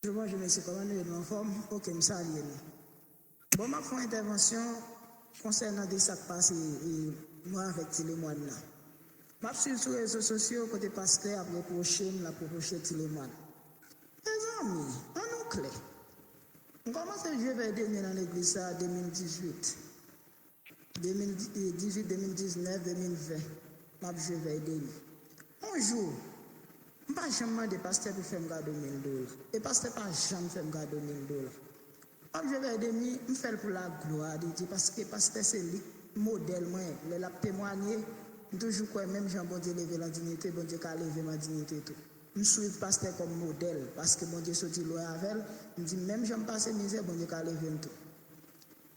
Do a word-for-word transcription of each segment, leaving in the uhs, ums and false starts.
Bonjou, bonjou, mesye, kòman nou ye? Nou anfòm? Oke, m salye nou. Bon, m ap fè yon entèvansyon konsènan de sa k pase, e, mwen avèk Ti Lemwàn nan. M ap swiv sou rezo sosyo kote pastè ap repwoche m, l ap repwoche Ti Lemwàn. Mezanmi, ann nou klè. M kòmanse jwe vèy de nwi nan legliz sa a de mil dizuit. De mil dizuit, de mil diznèf, de mil ven, m ap jwe vèy de nwi. Yon jou, m pa janm mande pastè pou fè m kado mil dola. E pastè pa janm fè m kado mil dola. M ap jwe vèy de nwi, m fè l pou laglwa de Dye, paske pastè se li k modèl mwen. Lè l ap temwanye, m toujou kwè menm jan Bondye leve l an diyite, Bondye ka leve m an diyite tou. M swiv pastè kòm modèl, paske Bondye soti lwen avè l. M di, menm jan m pase mizè, Bondye ka leve m tou.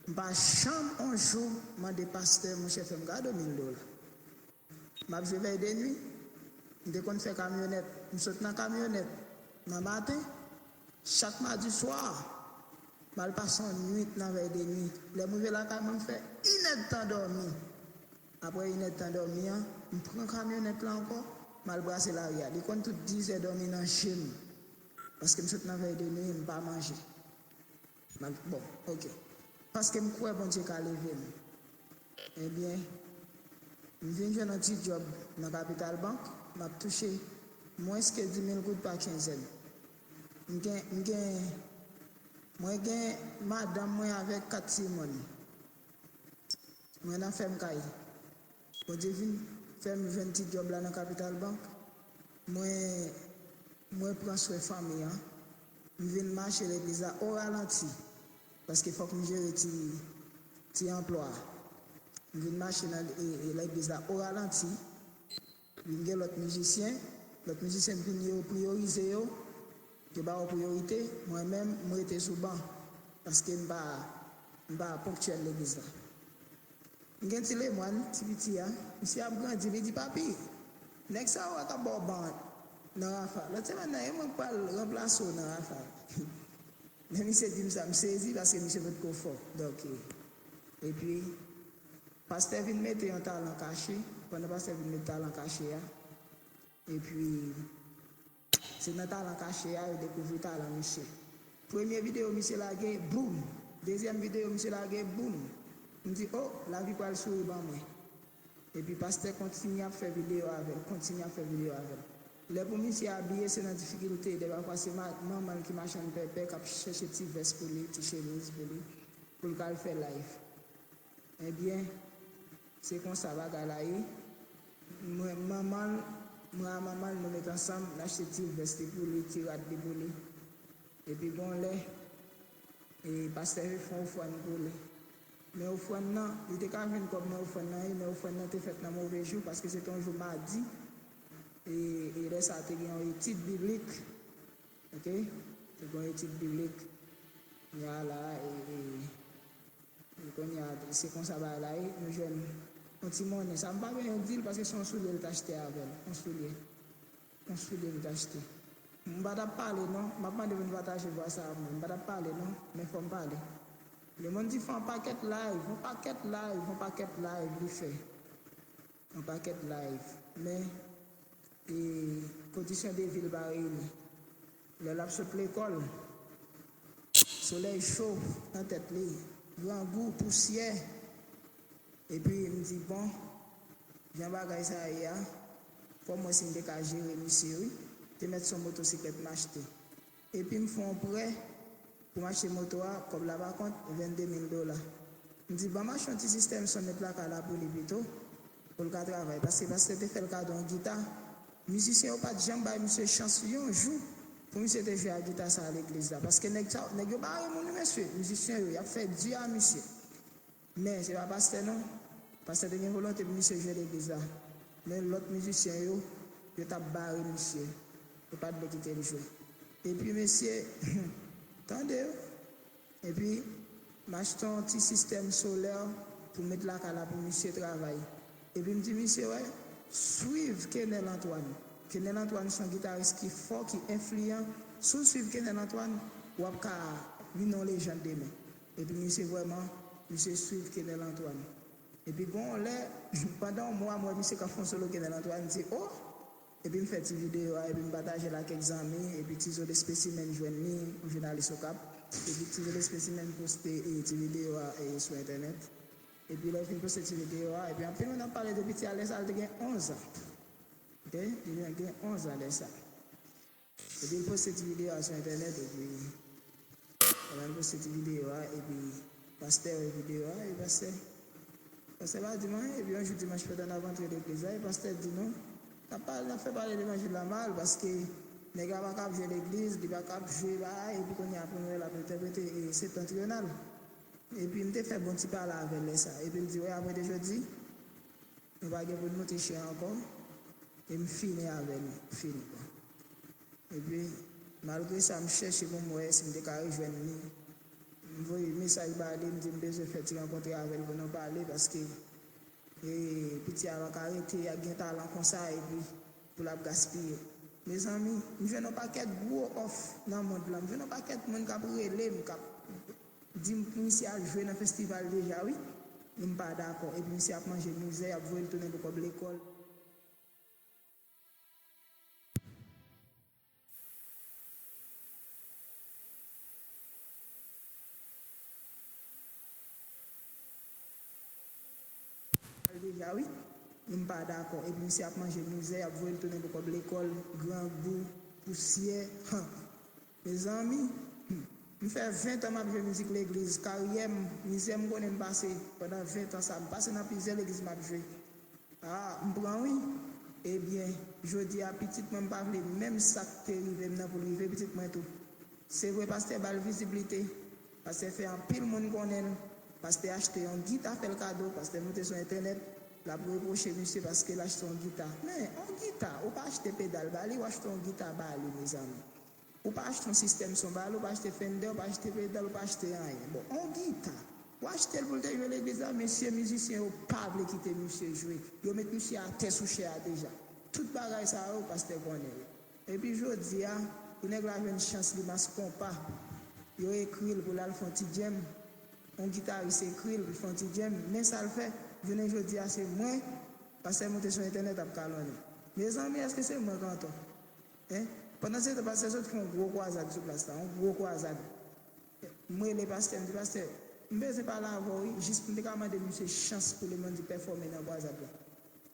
M pa janm on jou mande pastè, monchè, fè m kado mil dola. M ap jwe vèy de nwi. M te konn fè kamyonèt. M sot nan kamyonèt nan maten, chak madi swa, m al pase yon nwit nan vèy de nwi. Lè m rive lakay mwen, m fè inèdtan dòmi. Apre inèdtan dòmi an, m pran kamyonèt la ankò, m al brase lari a. Li konn tout dizè dòmi nan je m. Paske m sot nan vèy de nwi, m pa manje. M ap, bon, oke. Paske m kwè Bondye ka leve m. Ebyen, m vin jwenn yon ti djòb nan Kapital Bank, m ap touche mwens ke di mil goud pa kenzèn. M gen, m gen, mwen gen madanm mwen avèk kat timoun. Mwen nan fèm kay. Bondye vin fè m jwenn ti djòb la nan Kapital Bank. Mwen, mwen pran swen fanmi an. M vin mache legliz la o ralanti. Paske fòk m jere ti, ti anplwa. M vin mache nan e, e, legliz la o ralanti. Vin gen lòt mizisyen. Lòt mizisyen m vin yo priyorize yo. Yo ba yo priyorite. Mwen menm, m rete sou ban. Paske m pa, m pa ponktyèl legliz la. M gen Ti Lemwàn, ti piti a. Misye ap grandi, li di, "Papi, nèg sa yo a k ap ba w ban nan Rafa. Lòt semèn nan, e mwen k pral ranplase w nan Rafa." Lè misye di m sa, m sezi paske misye potko fò. Donk, e, epi, pastè vin mete yon talan kache. Pandan pastè vin mete talan kache a, epi, se nan talan kache a yo dekouvri talan misye. Premye videyo misye lage, boum! Dezyèm videyo misye lage, boum! M di, "O, lavi pral souri ban mwen." Epi pastè kontinye ap fè videyo avè l, kontinye ap fè videyo avè l. Lè pou misye abiye, se nan difikilte. Dèfwa se ma-, manman l ki machann pèpè, k ap chèche ti vès pou li, ti chemiz pou li, pou l ka al fè live. Ebyen, se konsa bagay la ye. Mwen, manman l, mwen a manman l, nou met ansanm, n achte ti vès li pou li, ti rad li pou li. Epi gon lè, e, pastè yo fè yon ofrann pou li. Men ofrann nan, li te ka jwenn kòb nan ofrann nan, wi, men ofrann nan te fèt nan move jou, paske se te yon jou madi, e, e lè sa a te gen yon etid biblik, oke? Te gen yon etid biblik. Kounye a la, e, e, e kounye a, se konsa bagay la ye, nou jwenn yon ti monnen. Sa m pa gen yon dil, paske se yon soulye l t achte avè l, yon soulye. Yon soulye m t achte. M pa t ap pale non, m ap mande moun pataje vwa sa a pou mwen. M pa t ap pale non, men fò m pale. Lemonn di fè yon pakèt live, yon pakèt live, yon pakèt live li fè. Yon pakèt live. Men, e, kondisyon de vi l pa reyini. Lè l ap sot lekòl, solèy cho nan tèt li, grangou, pousyè. Epi m di, bon, jan bagay sa a ye a, fò m wè si m te ka jere misye, wi. Te mèt se yon motosiklèt m achte. Epi m fè yon prè pou m achte moto a, kòb la pa kont, vennde mil dola. M di, ban m achte yon ti sistèm son met lakay la pou li pito, pou l ka travay. Paske pastè te fè l kado yon gita. Mizisyen yo pa t janm bay misye chans yon jou pou misye te jwe ak gita sa a legliz la. Paske nèg sa, nèg yo bare moun, wi, mesye. Mizisyen yo, y ap fè di a misye. Men, se pa pastè non. Pastè te gen volonte pou misye jwe legliz la. Men lòt mizisyen yo, yo t ap bare misye. Yo pa t vle kite l jwe. Epi mesye, tande yo. Epi, m achte yon ti sistèm solè pou met lakay la pou misye travay. Epi m di misye, wè, swiv Kenel Antoine. Kenel Antoine se yon gitaris ki fò, ki enfliyan. Si w swiv Kenel Antoine, w ap ka vin yon lejann demen. Epi misye vrèman, misye swiv Kenel Antoine. Epi gon lè, pandan yon mwa, m wè misye k ap fè yon solo Kenel Antoine, m di, o, Epi m fè ti videyo a, epi m pataje l ak kèk zanmi, epi Tizo Lespesimenn jwenn li, yon jounalis Okap. Epi Tizo Lespesimenn poste, e, ti videyo a, e, sou entènèt. Epi lè l fin poste ti videyo a, epi anpil moun ap pale de piti a, lè sa a l te gen onz an. Oke? Li gen onz an lè sa a. Epi l poste ti videyo a sou entènèt, epi pandan l poste ti videyo a, epi pastè wè videyo a, epi pastè, pastè pa di m anyen, epi yon jou dimanch pandan n ap antre legliz la, epi pastè di nou, n ap pale, n ap fè pale levanjil la mal, paske nèg la pa ka ap jwe legliz, li pa ka ap jwe bagay, epi kounye a pou nou wè l ap entèprete, e, septantriyonal. Epi m te fè bon ti pale avè l lè sa, epi l di, wè, apre de jodi, nou pa gen pou n moute chen ankò, e m fini avè l, fini, bon. Epi, malgre sa, m chèche pou m wè si m te ka rejwenn li. M voye mesaj ba li, m di m bezwen fè ti rankontre avè l pou nou pale, paske, e, piti a pa ka rete, y ap gen talan konsa, epi pou l ap gaspiye. Mezanmi, m jwenn yon pakèt gwo òf nan mond lan. M jwenn yon pakèt moun k ap rele m, k ap di m pou misye al jwe nan festival deja, wi. M pa dakò. Epi misye ap manje mizè, y ap voye l tounen pou kòb lekòl. Deja, wi. M pa dakò. Epi misye ap manje mizè, y ap voye l tounen pou kòb lekòl, grangou, pousyè, han. Mezanmi, hmm, m fè ven tan m ap jwe mizik legliz. Karyè m, mizè m konnen m pase pandan ven tan sa, m pase nan plizyè legliz m ap jwe. A, m pran wi. Ebyen, jodi a pitit mwen m pa vle menm sa k te rive m nan pou l rive pitit mwen tou. Se vre pastè ba l viziblite, pastè fè anpil moun konnen l, pastè achte yon gita fè l kado, pastè moute sou entènèt, l ap repwoche misye paske l achte yon gita. Men, yon gita, ou pa achte pedal ba li, ou achte yon gita ba li, mezanmi. Ou pa achte yon sistèm son ba li, ou pa achte Fender, ou pa achte pedal, ou pa achte anyen. Bon, yon gita, ou achte l pou l te jwe legliz la, mesye mizisyen yo pa vle kite misye jwe. Yo met misye atè sou chè a deja. Tout bagay sa yo, pastè konnen yo. Epi jodi a, pou nèg la jwenn chans li mas konpa, yo ekri l pou l al fè yon ti djèm. Yon gitaris ekri l pou l fè yon ti djèm. Men sa l fè, jounen jodi a se mwen, pastè moute sou entènèt ap kalonnen. Mezanmi, èske se mwen k antò? Hein? Pandan se tan, pastè sot fè yon gwo kwazad sou plas la, yon gwo kwazad. M rele pastè, m di, pastè, m bezwen pale avè w, wi, jis pou m te ka mande misye chans pou li mande pèfòme nan kwazad la.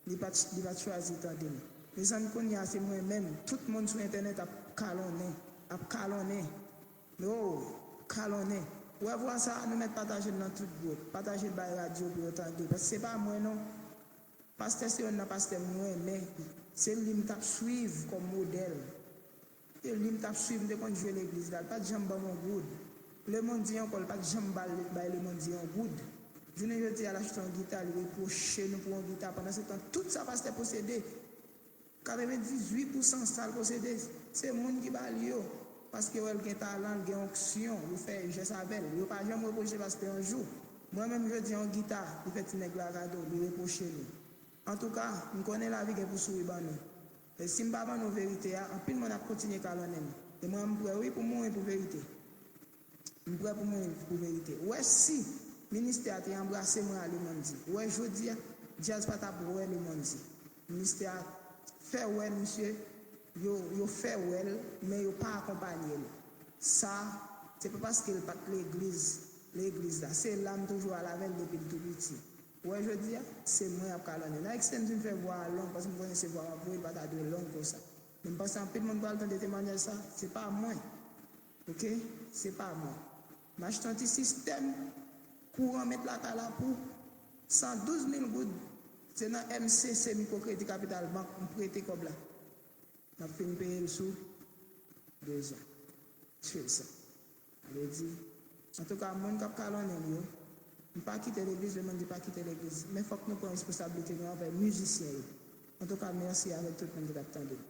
Li pa t, li pa t chwazi tande m. Mezanmi, kounye a, se mwen menm. Tout moun sou entènèt ap kalonnen, ap kalonnen. Yo, kalonnen. Ou wè vwa sa a, nou mèt pataje l nan tout gwoup. Pataje l bay radyo pou yo tande. Paske se pa mwen, non. Pastè se yonn nan pastè m renmen. Se li m t ap swiv kòm modèl. E li m t ap swiv, m te konn jwe legliz la, l pa t janm ban m yon goud. Lemonn di ankò, l pa t janm ba l, bay Lemonn di yon goud. Jounen jodi a, l achte yon gita, li repwoche nou pou yon gita. Pandan se tan, tout sa pastè posede, katrevendizuit pousan sa l posede, se moun ki ba li yo. Paske yo wè l gen talan, l gen onksyon, yo fè jès avè l. Yo pa janm repwoche pastè yon jou. Mwen menm, jodi a, yon gita, li fè ti nèg la kado, li repwoche nou. Antouka, m konnen lavi gen pou souri ban nou. E si m pa ban nou verite a, anpil moun ap kontinye kalonnen m. E mwen, m prè, wi, pou mouri pou verite. M prè pou mouri pou verite. Ou wè, si ministè a te anbrase mwen a Lemonn di, ou wè, jodi a, djaz pa t ap wè Lemonn di. Ministè a fè wè misye, yo, yo fè wè l, men yo pa akonpanye l. Sa, se pa paske l pa t legliz, legliz la. Se la m toujou al avè l depi l tou piti. Ou wè jodi a, se mwen y ap kalonnen. N a eksplike m si m fè vwa a long, paske m konnen se vwa m ap voye, l pa ta dwe long konsa. Men m panse anpil moun pral tande temwanyaj sa, se pa mwen. Oke? Se pa mwen. M achte yon ti sistèm kouran met lakay la pou san douz mil goud. Se nan M C C Microcrédit Capital Bank m prete kòb la. M ap fin peye l sou dezan. Se sa. Sa vle di, antouka, moun k ap kalonnen m yo, m pa kite legliz, Lemonn di pa kite legliz, men fòk nou pran responsablite nou anvè mizisyen yo. Antouka, mèsi avèk tout moun ki t ap tande m.